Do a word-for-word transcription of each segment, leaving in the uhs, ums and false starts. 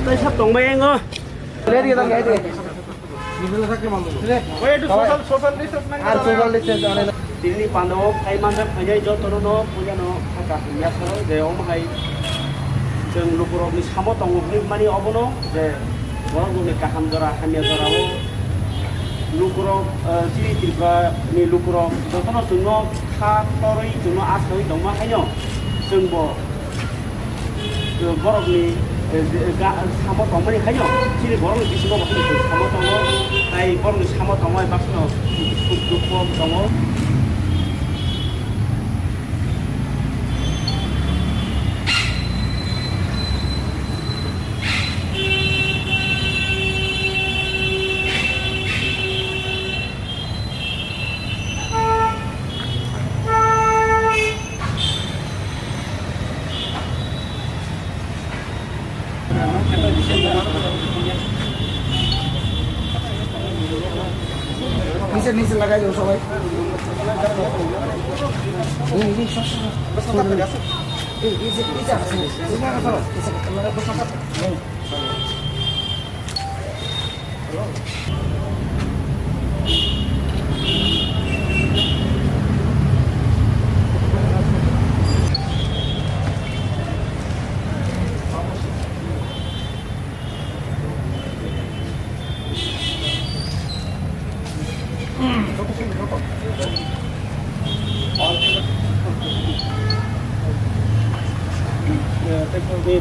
Tei sab tongbai yango. Ready lang, ready. Oi, ekটু social, social distance nang. Ar social distance, ane. Tini pandao phai manjak phainai jotono no puja no hakha hamya saro je omo hai chwng lukurok ni samo tongo hinwi mani obono je borok ni kaham jora hamya jora o lukurok, eh, chini Tripura ni lukurok jotono chwngno kha torwi chwngno asoi tongma haino chwngbo borokni, eh, je, ga-, samo tongmani khaino, chini borokni bisingo bo samo tongo, tai borokni samo tongmani baksa no suk dukhu tongo. নিচে, নিচে লাগাই দাও সবাই। এই, এই, সব, সব, সব। এই, এই যে, এই যে আছে, এই যে, এই যে,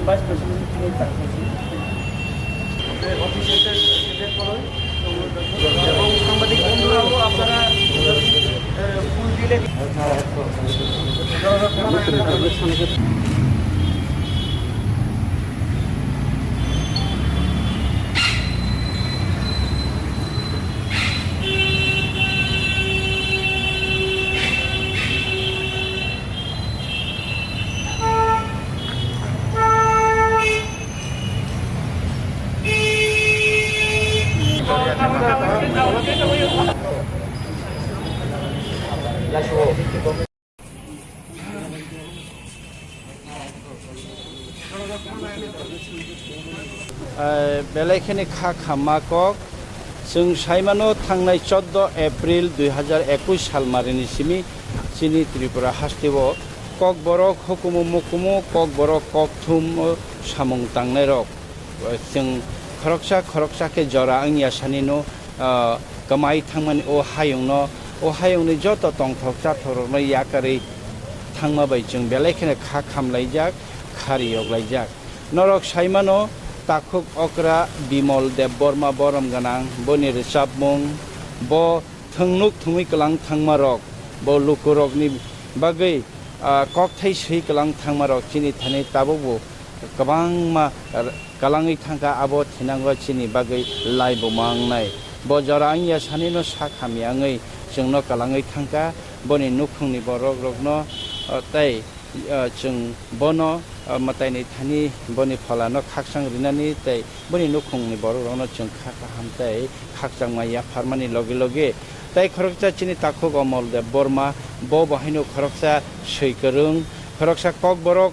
Vice President, অফিসে প্রেস করুন এবং সাংবাদিক বন্ধুরাও আপনারা, আহ, ফুল দিলে Eh, belai kheno kha khamma kok. Chwng sai mano, thangnai chordo April dui hajar ekush salmarini simi chini Tripura hasteo Kokborok hukumu mukumu, Kokborok kokthum samung tangnairok. Chwng khoroksa khoroksa khe jora wngya sanino, ah, kwmai thangmani o hayungno, o hayungni joto tongthok chathokrokno yakarwi thangma bai chwng belai kheno kha khamlaijak, kha riyok laijak. Norok sai mano, takhuk okra Bimol Debbarma borom gwnang, boni rwchapmung, bo thwngnuk thwngwi kwlang thangmarok, bo lukurokni bagwi, ah, kokthai swi kwlang thangmarok chini thani tabukbo kwbangma r-, kwlangwi thangkha, abo thinango chini bagwi laibuma wngnai. Bo jora wngya sanino sak hamya wngwi chwngno kwlangwi thangkha, boni nukhungni borokrokno, ah, tei, ah, chwng bono, ah, mwtaini thani boni pholano khakchang rinani tei boni nukhungni borokrokno chwng kha kaham tei khakchangma yapharmani loge loge tei khoroksa chini takhuk Omol Debbarma, bo bo haino khoroksa swi kwrwng, khoroksa Kokborok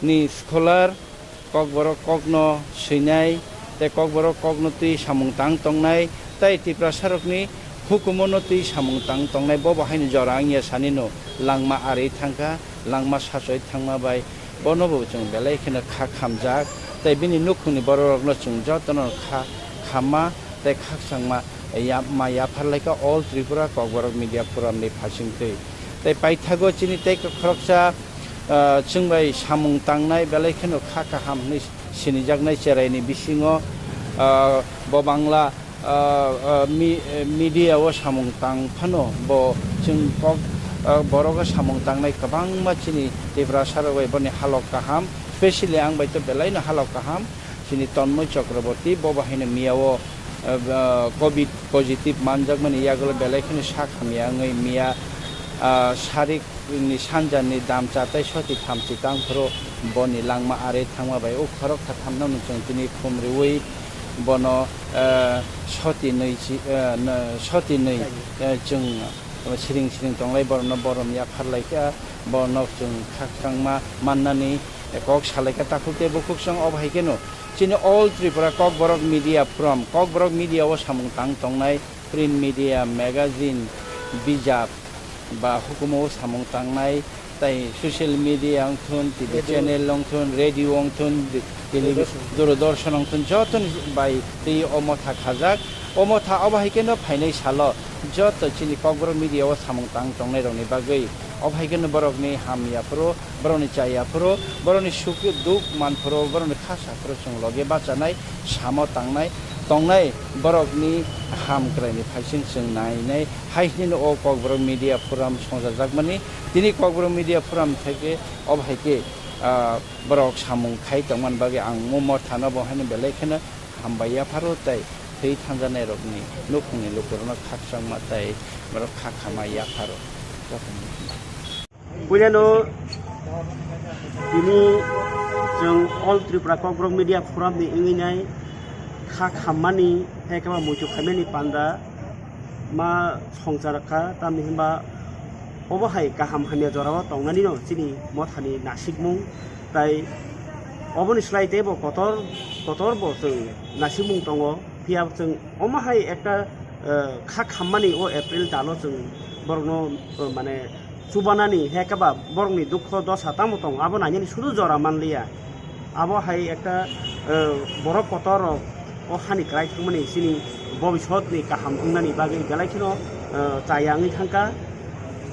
ni scholar, Kokborok kokno swinai tei Kokborok kokno twi samung tang tongnai tei Tiprasarokni hukumono twi samung tang tongnai, bo bo haino jora wngya sanino langma arwi thangkha, langma sachoi thangma bai bono bo chwng belai kheno kha khamjak tei bini nukhungni borokrokno chwng jotono kha khamma tei khakchangma yapma yaphar laikha All Tripura Kokborok Media Forum ni phasingtwi. Tei paithago chini tei khoroksa, ah, chwng bai samung tangnai belai kheno kha kaham hwnwi sinijaknai cheraini bisingo, ah, bo Bangla, ah, ah, mi-, eh, media o samung tang phano bo chwng kok, ah, borogo samung tangnai kwbangma chini Tiprasarok bai boni halok kaham, specially ang bai to belaino halok kaham. Chini Tanmoi Chakraborty, bo bahaino miyao, ah, ah, covid positive manjakmani yagulo belai kheno sak hamya wngwi miya, ah, sarik ni sanjani damcha tei soti thamchi tangphuru boni langma are thangma bai o khorok khathamno chwng tini khum riwi bono, ah, soti nwi chi-, ah, na-, soti nwi, ah, chwng siring siring tonglai borokno borom yaphar laikha, borokno chwng khakchangma mannani kok salaikha takhuk tei bukhuk song. Obo hai kheno chini All Tripura Kokborok Media Forum, Kokborok media o samung tang tongnai, print media, magazine, bijap ba hukumo o samung tangnai, tai social media wngthun, T V channel wngthun, radio wngthun, television, Doordarshan wngthun, jotoni bai twi o motha khajak. O motha obo hai kheno phainai salo joto chini Kokborok media o samung tang tongnai rokni bagwi obo hai kheno borokni hamya phuru, borokni chaya phuru, borokni suk duk man phuru, borokni kha sa phuru chwng loge bachanai, samo tangnai, tongnai borokni ham kwraini phaising chwng nainai. Hai hinwi o Kokborok Media Forum songchajakmani. Tini Kokborok Media Forum theke obo hai khe, ah, borok samung khai tongmani bagwi ang mo mothano bo haino belai kheno hambai yapharo tei thwi thanjanai rokni nukhungni lukurokno khakchangma tei borok kha khama yapharo. Puilano tini chwng All Tripura Kokborok Media Forum ni wngwi nai kha khammani, hai khe ma muitu khaimani panda ma songchar kha, tamni hinba obo hai kaham hamya jorao tongnani no chini mothani nasikmung, tai oboni slai teibo kotor kotor bo chwng nasikmung tongo, phiya chwng omo hai ekta, eh, kha khammani o April talo chwng borokno, eh, mane chubanani, hai khe ba borokni dukho dosa tamo tongo, abo nainani sudu jora manliya. Abo hai ekta, eh, borok kotor rok o hani kwrai thangmani chini bobisotni kaham wngnani bagwi belai kheno, eh, chaya wngwi thangkha.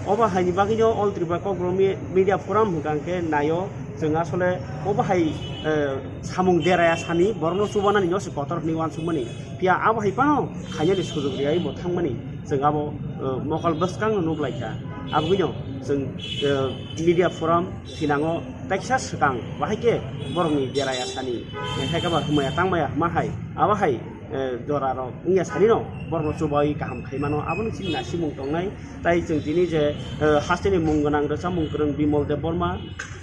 Obo haini bagwino All Tripura Kokborok Mi-, Media Forum hwnkha hwnkhe naio chwng asole obo hai, eh, samung deraya sani borokno chubanani no se kotor hwnwi uansukmani. Phiya abo hai phano khainani sujuk riyai bo thangmani chwng abo, eh, mokol bwskangno nuk lai kha. Aboni chwng, eh, media forum thinango taisa swkang bahai khe borokni deraya sani, hai khe ba hwnmaya tangmaya hwnma hai abo hai, eh, jora rok wngya sani no borokno chubai kaham khai mano, aboni chini nasimung tongnai. Tai chwng tini je, eh, hasteni mung gwnang rwchapmung kwrwng Bimal Debbarma,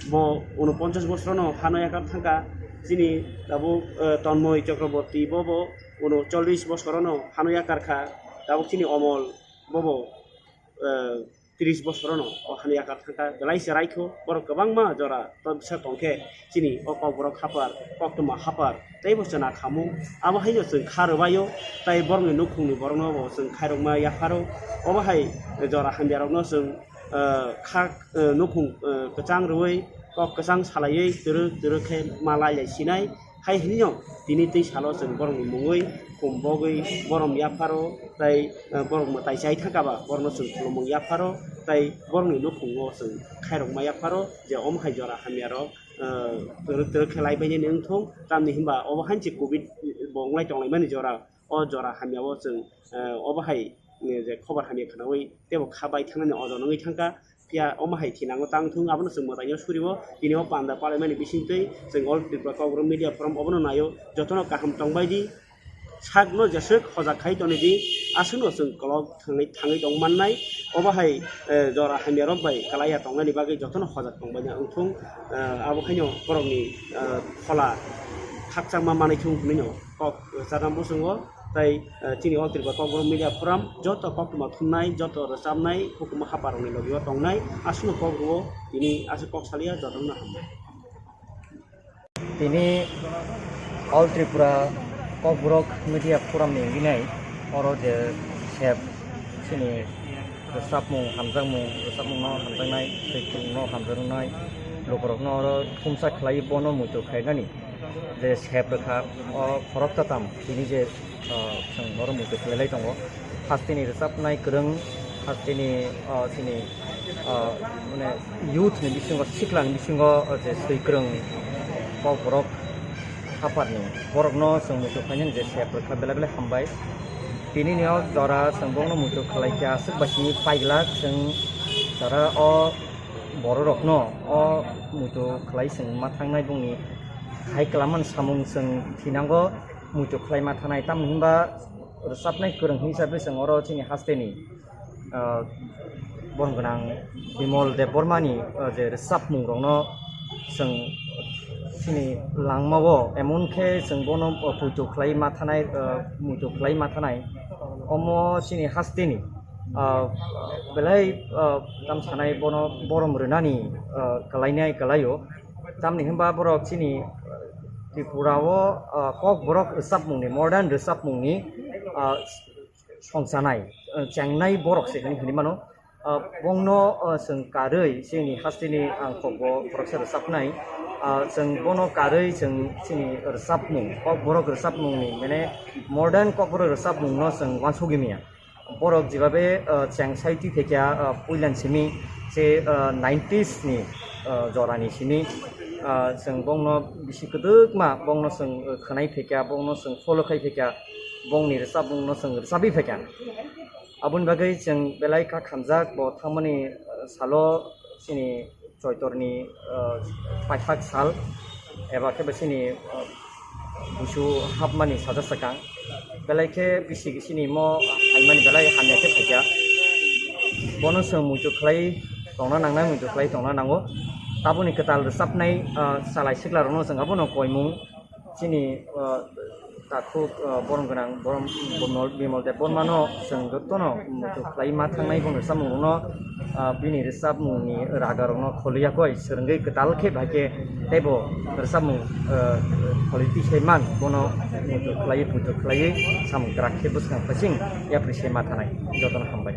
bo unoponchas bosorono hano yakar thangkha. Chini tabuk, eh, Tanmoi Chakraborty bo bo unocholish bosorono hano yakar kha, tabuk chini Omol bobo, eh, tris bosorono o hano yakar thangkha, belai se raikho, borok kwbangma jora tobisa tongkhe chini o Kokborok hapar, koktwma hapar teibo chwna khamung, abo haino chwng kha rwbaio, tai borokni nukhungni borokno bo chwng khairokma yapharo, obo hai jora hamyarokno chwng, eh, kha, eh, nukhung, eh, kwchang rwui, kok kwchang salaiwi twrwk twrwk khe ma lai lai sinai. Hai hinwi no tini twi salo chwng borokni mungwi khum bogwi borom yapharo, tai, eh, borok mwtai chai thangkha ba borokno chwng khulumung yapharo, tai borokni nukhungo chwng khairokma yapharo je omo hai jora hamyarok, eh, twrwk twrwk khe lai bainani wngthung, tamni hinba obo hai se covid bo wnglai tonglaimani jora, o jora hamyao chwng, eh, obo hai, eh, je khobor hamya khwnaui teibo kha bai thangnani ojor wngwi thangkha. Phiya omo hai thinango tang thung, abono chwng mwtaino surio. Tini o panda palaimani bisingtwi chwng All Tripura Kokborok Media Forum obono naio, jotono kaham tongbai di, sakno jeswk hojak khai toni di, aswkno chwng kolok thangwi, thangwi tong mannai. Obo hai, eh, jora hamya rok bai kwlaiya tongnani bagwi jotono hojak tongbaina wngthung. Eh, abo haino borokni, eh, phola khakchangma manwi thung hwnwi no kok rwchapna muchungo. Tai, eh, chini o Tripura Kokborok Media Forum joto koktwma thumnai, joto rwchapnai, hukumu haparokni logi o tongnai, aswkno kok rwo, tini aswk kok salia, jotono hambai. Tini All Tripura Kokborok Media Forum ni wngwi nai, oro je sep chini rwchapmung, hamjakmung, rwchapmungno hamjaknai, tei khulumno hamjaknai, lukurokno oro thumsa khlai bono muitu khlainani je sep rwkha, o khorok tatam tini je, ah, chwng oro muitu khlailai tongo. Hasteni rwchapnai kwrwng, hasteni, ah, chini, ah, mane youth ni bisingo, sikla ni bisingo, ah, je swi kwrwng kokborok haparni borokno chwng muitu khlainani je sep rwkha belai belai hambai. Tini ni o jora chwng bongno muitu khlaikha aswk bai simi pailak chwng jora o bororokno o muitu khlai chwng ma thangnai bongni Hai kwlamani samung chwng thinango muitu khlaima thanai, tamni hwnba rwchapnai kwrwng hisabe chwng oro chini hasteni, ah, borom gwnang Bimal Debbarmani, ah, je rwchapmungrokno chwng chini langmao emon khe chwng bono, ah, puitu khlai ma thanai, ah, muitu khlai ma thanai. Omo chini hasteni, ah, belai, ah, tam sanai bono borom rwnani, ah, kwlainai kwlaio. Tamni hwnba borok chini Tripura o, ah, kokborok rwchapmungni, modern rwchapmungni, ah, songchanai, ah, chengnai borok se hinwi hinwi mano. Ah, bongno, ah, chwng karwi chini hasteni ang kokbo khoroksa rwchapnai. Ah, chwng bono karwi chwng chini rwchapmung, kokborok rwchapmungni, mane modern kokborok rwchapmungno chwng uansugwi manya. Borok jebabe, ah, cheng sai twi phaikha, ah, puilan simi se, ah, nineties ni, ah, jorani simi, ah, chwng bongno bisi kwdwkma bongno chwng, ah, khwnai phaikha, bongno chwng follow khai phaikha, bongni rwchapmungno chwng rwchapwi phaikha. Aboni bagwi chwng belai kha khamjak bo thangmani, ah, salo chini Choitorni, ah, paithak sal eba khe bo chini, ah, busu hapmani sajak swkang. Belai khe bisi chini mo phaimani belai hamya khe phaikha. Bono chwng muitu khlai tongna nangnai, muitu khlai tongna nango. Taboni kwtal rwchapnai, ah, chalai siklarokno chwng abono koimung chini, ah, takhuk, ah, borom gwnang borom Bimal, Bimal Debbarmano chwng jotono muitu khlai ma thangnai, bono rwchapmungrokno, ah, bini rwchapmungni ragarokno kholiya koi swrwngwi kwtal khe bahai khe teibo rwchapmung, ah, kholi twi sai man, bono muitu khlaiwi puitu khlaiwi samung kwrak khe bwskang phaising yapri se ma thanai. Jotono hambai.